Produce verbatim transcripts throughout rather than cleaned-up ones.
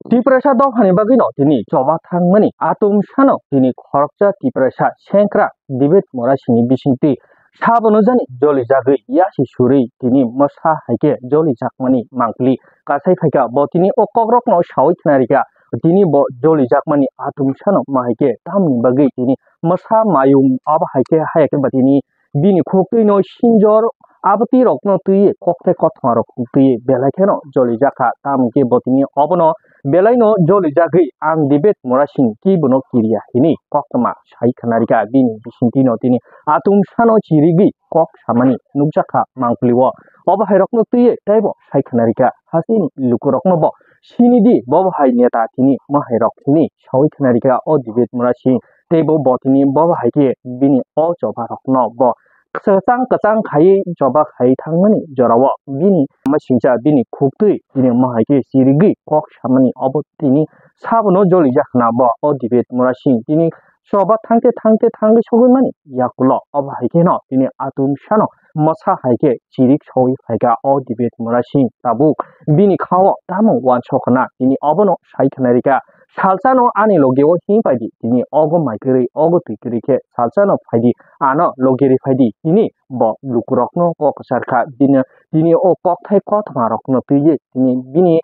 Tiprasa dophani bagwino tini choba thangmani atum sano tini khoroksa Tiprasa sengkrak David Murasingni bisingtwi sabono jani jolijagwi yasi surwi tini mwsa hai khe jolijakmani mangpili kasai phaikha. Bo tini o kokrokno sawi khna rikha, tini bo jolijakmani atum sano ma hai khe tamni bagwi tini mwsa mayung abo hai khe haya khe ba tini bini khuktwino sinjor abati rokno twiwi kokthai kothoma rok twiwi belai kheno jolijakha. Tamo khe bo tini obono belaino jolijagwi ang David Murasing kibono kiriya hinwi koktwma sai khna rikha. Bini bisingtwino tini atum sano chirigwi kok samani nukjakha mangpili o. Obo hai rokno twiwi teibo sai khna rikha. Hasini lukurokno bo sini di, bo bo hai neta tini ma hai rok hinwi sawi khna rikha o David Murasing. Tei bo, bo tini bo bo hai khe bini o choba rokno bo kwchang kwchang khaiwi choba khai thangmani jorao bini masingcha bini khuktwi bini ma hai khe chirigwi kok samani obo tini sabono jolijak khna bo o David Murasing. Tini choba thangte thangte thangwi sogwi mani yakulo obo hai kheno tini atum sano mwsa hai khe chirik sawi phaikha o David Murasing. Tabuk bini khao tamo uansuk khna tini obono sai khna rikha. Salsano ani logeo him paidi, tini ogo mai kwrwi, ogo twi kwrwi khe salsano phaidi, ano loge ri phaidi, tini bo lukurokno kok kwchar kha. Bini, tini o kokthai kothoma rokno twiwi tini bini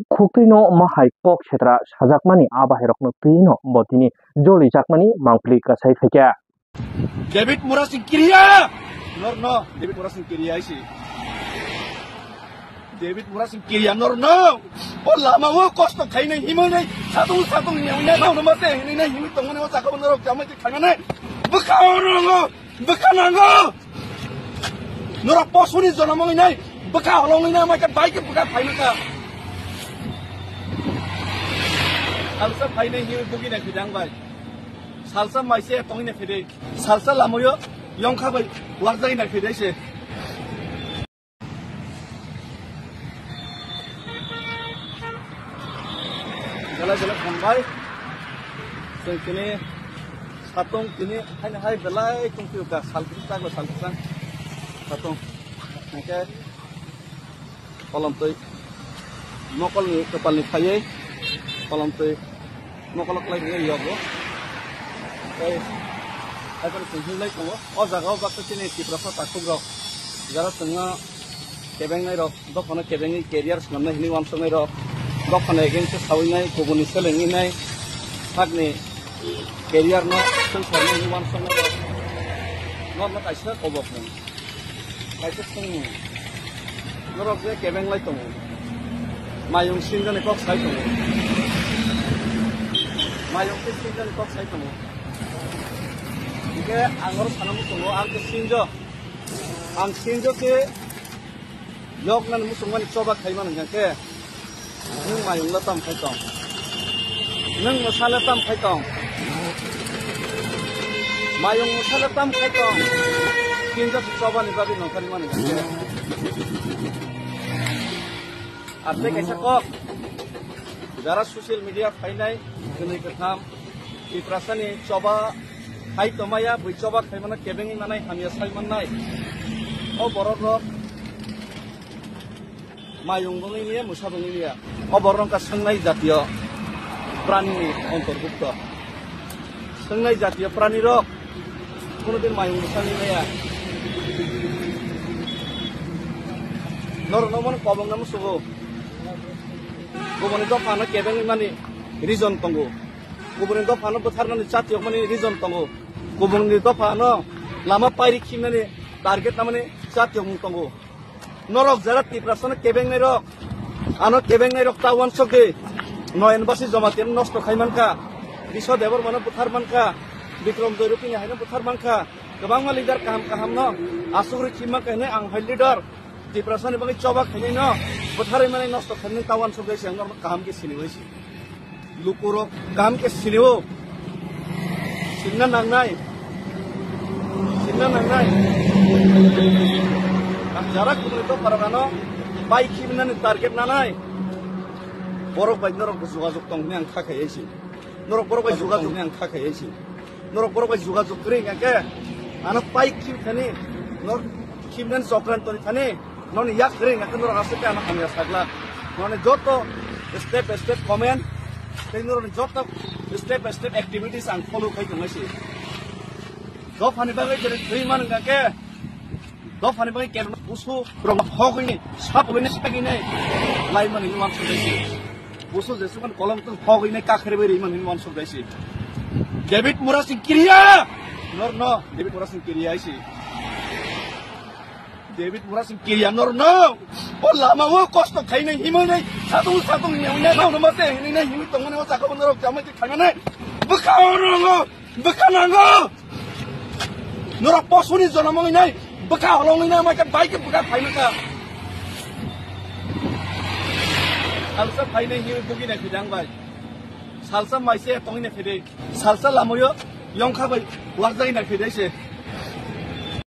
khuktwino ma hai kok setra sajakmani abo hai rokno twino bo tini jolijakmani mangpili kasai phaikha. David Murasing kiriya! Norno, David Murasing kiriya isi. David Murasing kiriya norno. O lama o kosto khainai himoi nai, satung satung nyawi nai, norno mate hinai nai himoi tongmani o sakabo norok jamai te khaimane. Bwkha o norok, bwkha nango. Norok posuni jonom ongwi nai, bwkha holongwi nai, mai khe bai khe bwkha phaimaka. Salsa phainai himoi bugina khidang bai. Salsa maise tongina phede. Salsa lamoyo yongkha bai warjai na phede se. Jala jala khangbai. Chwng tini satung tini haino hai belai tongphio ka sal kisa chaklo sal kisa. Satung. Hingke kolomtwi mokolni kwpalni phaiwi kolomtwi mokolo kwlai rwwi yogo. Tei haiphano chwng hinlai tongo. O jaga o baksa chini Tiprasa takhuk rok jara chwngno kebengnai rok, dophano kebengwi career swnamnai hinwi uansuknai rok, dophano against o sawi nai, kubuni selengwi nai, sakni career no swng sarnai hinwi uansuknai rok. Norno kaisa kobok mung. Kaisa songmung. Norok je kebeng lai tongo. Mayung sinjani kok sai tongo. Mayung khe sinjani kok sai tongo. Hingke ang oro sana muchungo, ang khe sinjo. Ang sinjo khe yok nani muchungmani choba khaimani hingke. Nwng mayung le tam khai tong? Nwng mwsa le tam khai tong? Mayung mwsa le tam khai tong? Kinja chobani bagwi nongkhormani. Arte kaisa kok. Jara social media phainai, kwnwi kwtham, Tiprasani choba khai tongmaya, bui choba khaimano kebengwi manai, hamya sai mannai. O borok rok mayung bongwi niya, mwsa bongwi niya. O borok wngkha swngnai jatiyo pranini ontorbukto. Swngnai jatiyo pranirok kunudin mayung mwsa wngwi maya. Norokno omono kobongna musugo. Kubuni dophano kebengwi mani reason tongo. Kubuni dophano bwtharnani chatiyokmani reason tongo. Kubuni dophano lama pairi khimnani target namani chatiyokmung tongo. Norok jara Tiprasano kebengnai rok, ano kebengnai rok ta uansuk di. Noyan Basi Jamatia no nosto khai mankha, Biswa Debbarmano buthar mankha, Bikram Doirupini haino buthar mankha, kwbangma leader kaham kaham no asugri khim mankha hinwi ang hai leader Tiprasani bagwi choba khainai no butharwi mani nosto khainai ta uansuk di se ang norok kaham khe sini bai se. Lukurok kaham khe sinio. Sinna nangnai. Sinna nangnai. Ang jara kubuni dophano bai khibinani target nanai. Borok bai norok jogajog tong hwnwi ang kha khai si. Norok borok bai jogajog hwnwi ang kha khai si. Norok borok bai jogajog kwrwi hwnkhe ano pai khib thani, norok khibinani chokran toni thani. Noni yak ring, aku norok aswk khe ano hamya saglak. Noni joto step by step comment, Tei norokni joto step by step activities ang follow khai tongnaisi. Dophani bagwi jere thwi man wngkha khe, dophani bagwi kebo busu rok hogwini, sap hogwini, sagini laimani hinwi uansukjaisi. Busu jesukhan kolom twi hogwini kakhribwi rimani hinwi uansukjaisi. David Murasing kiriya! Norno David Murasing kiriya isi. David Murasing kiriya norno. O lama o kosto khainai himwi nai satung satung nyawnai nang numa se hinwi nai himwi tongmani o sakha norok chamai twi khainai. Bwkha o rongo. Bwkha nango. Norok posuni jonom wngwi nai. Bwkha holongwi nai mai khe bai khe bwkha khainai kha. Salsa phainai himwi bugi nai phidang bai. Salsa maise tongwi nai phidai. Salsa lamoyo yongkha bai warjagwi nai phidai se.